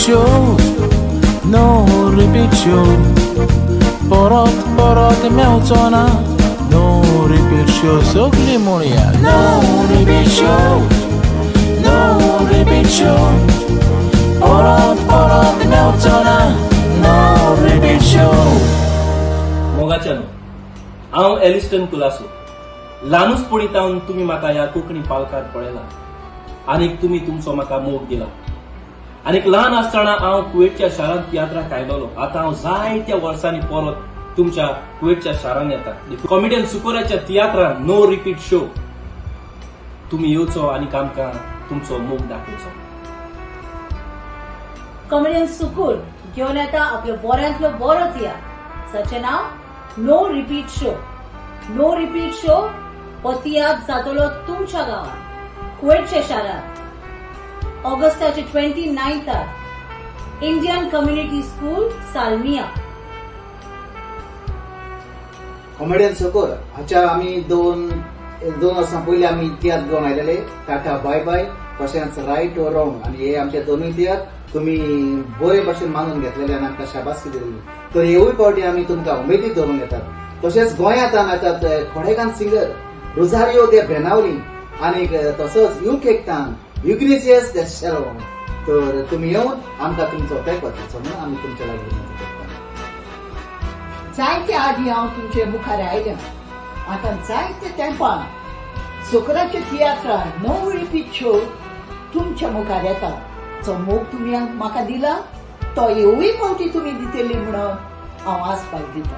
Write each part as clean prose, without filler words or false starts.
Show, no repeat show. परत परत मेवचो ना नो रिपीट शो. सगळीं म्हणया no repeat show, no repeat show. परत परत मेवचो ना नो रिपीट शो. मोगाच्यानो, हांव एलिस्टन कुलासो. ल्हानूच पडितावन तुमी म्हाका ह्या कोंकणी पालकार पळयला आनीक तुमी तुमचो म्हाका मोग दिला. आनीक ल्हान आसतना हांव कुवेटच्या शारांत तियात्राक आयलोलो. आतां हांव जायत्या वर्सांनी परत तुमच्या कुवेटच्या शारांत येता. कॉमेडियन सुकोराच्या तियात्रान नो रिपीट शो तुमी येवचो आनी आमकां तुमचो मोग दाखोवचो. कॉमेडियन सुकूर घेवन येता आपलो बऱ्यांतलो बरो तियात्र, जाचें नांव no repeat show. No repeat show हो तियात्र जातलो तुमच्या गांवांत, कुवेटच्या शारांत, ऑगस्टाचे 29 Indian community school, Salmiya. Comedian Sukur हाच्या आमी दोन वर्सां पयलीं आमी तियात्र घेवन आयलेले, टाटा बाय बाय तशेंच रायट ओर रॉंग, आनी हे आमचे दोनूय तियात्र तुमी बरे भाशेन मानून घेतलेले आनी आमकां शाबासकी दिल्ली. तर हेवूय पावटी आमी तुमकां उमेदीत धरून येतात. तशेंच गोंयांत येतात खोडेगान सिंगर रोजारियो दे बेनावली आनी तसोच युकेकतान युग्रेसियस दे शेलो. तर तुमी येवन आमकां तुमचो तेंको दिवचो म्हणून आमी तुमच्या लागीं विनंती करता. जायते आदी हांव तुमचे मुखार आयल्या. आतां जायते तेंपान सुकराचे तियात्रां नो रिपीट शो तुमच्या मुखार येता. जो मोग तुमी म्हाका दिला तो येवूय फावटी तुमी दितली म्हणून हांव आसपाक दिता.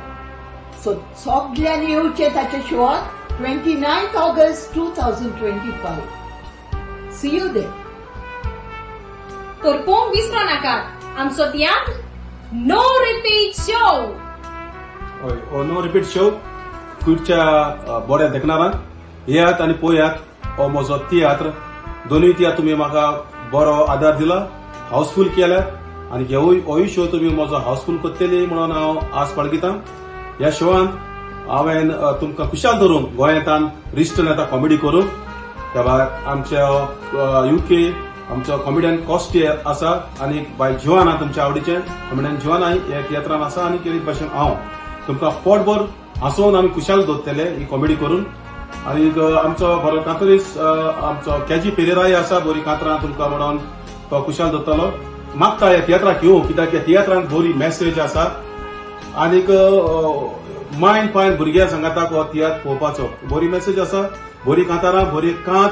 सो सगल्यांनी येवचें ताच्या शोआक 29 August 2025. See you there. तर पोंग विसरो नाकात आमचो तियात्र नो रिपीट शो. हय, हो नो रिपीट शो कुडच्या बऱ्या देखणारांक येयात आनी पळयात हो म्हजो तियात्र. दोनूय तियात्र तुमी म्हाका बरो आदार दिला, हाऊसफूल केल्या आनी हेवूय होय शो तुमी म्हजो हाऊसफूल करतली म्हणून हांव आस बाळगितां. ह्या शोवान हांवें तुमकां खुशाल धरूंक गोंयांतान रिस्टन येता कॉमेडी करूंक. त्या भायर आमच्या युके आमचो कॉमेडियन कॉस्टी आसा आनी बाय जिवाना तुमच्या आवडीचें कॉमेडियन जिवाना ह्या तियात्रान आसा आनी केरी भाशेन हांव तुमकां पोटभर हांसोवन आमी खुशाल दवरतले ही कॉमेडी करून. आनी आमचो बरो कांतरीस आमचो केजी पेरेराय आसा, बरी कांतरां तुमकां म्हणून तो खुशाल दवरतलो. मागता ह्या तियात्राक येवं कित्याक ह्या तियात्रान बरी मॅसेज आसा आनीक मायंड फायन भुरग्यां सांगाताक हो तियात्र पळोवपाचो. बरी मॅसेज आसा, बरी कांतारां, बरी कांत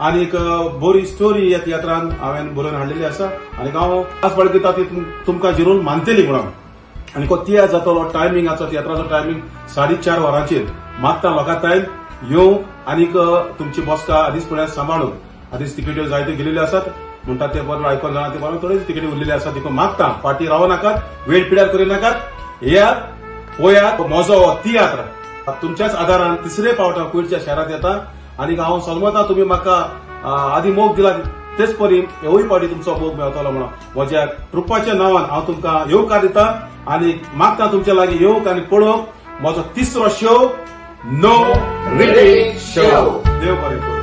आनीक बरी स्टोरी ह्या तियात्रान हांवें बरोवन हाडलेली आसा आनी हांव आस बाळगिता ती तुमकां जिरून मानतली म्हणून. आनी हो तियात्र जातलो टायमिंगाचो तियात्राचो टायमींग 4:30 वरांचेर. मागता लोकां तायन येवंक आनीक तुमची बसका आदींच पळयात सांबाळून. आदींच तिकेट्यो जायत्यो गेलेल्यो आसात म्हणटा ते बरोबर आयकोन जाणा ते बरोबर थोड्यो तिकेटी उरलेल्यो आसात. देखून मागता फाटीं रावो नाकात, वेळ पिड्यार करी नाकात, येयात पळयात म्हजो तियात्र. तुमच्याच आदारान तिसरे फावट हांव कुडच्या शारांत येता आनी हांव समजता तुमी म्हाका आदी मोग दिला तेच परी हेवूय फावटी तुमचो मोग मेळटलो म्हणून म्हज्या ट्रुपाच्या नांवान हांव तुमकां येवकार दिता आनी मागता तुमच्या लागीं येवंक आनी पळोवंक म्हजो तिसरो शो नो रिपीट शो. देव बरें करूं.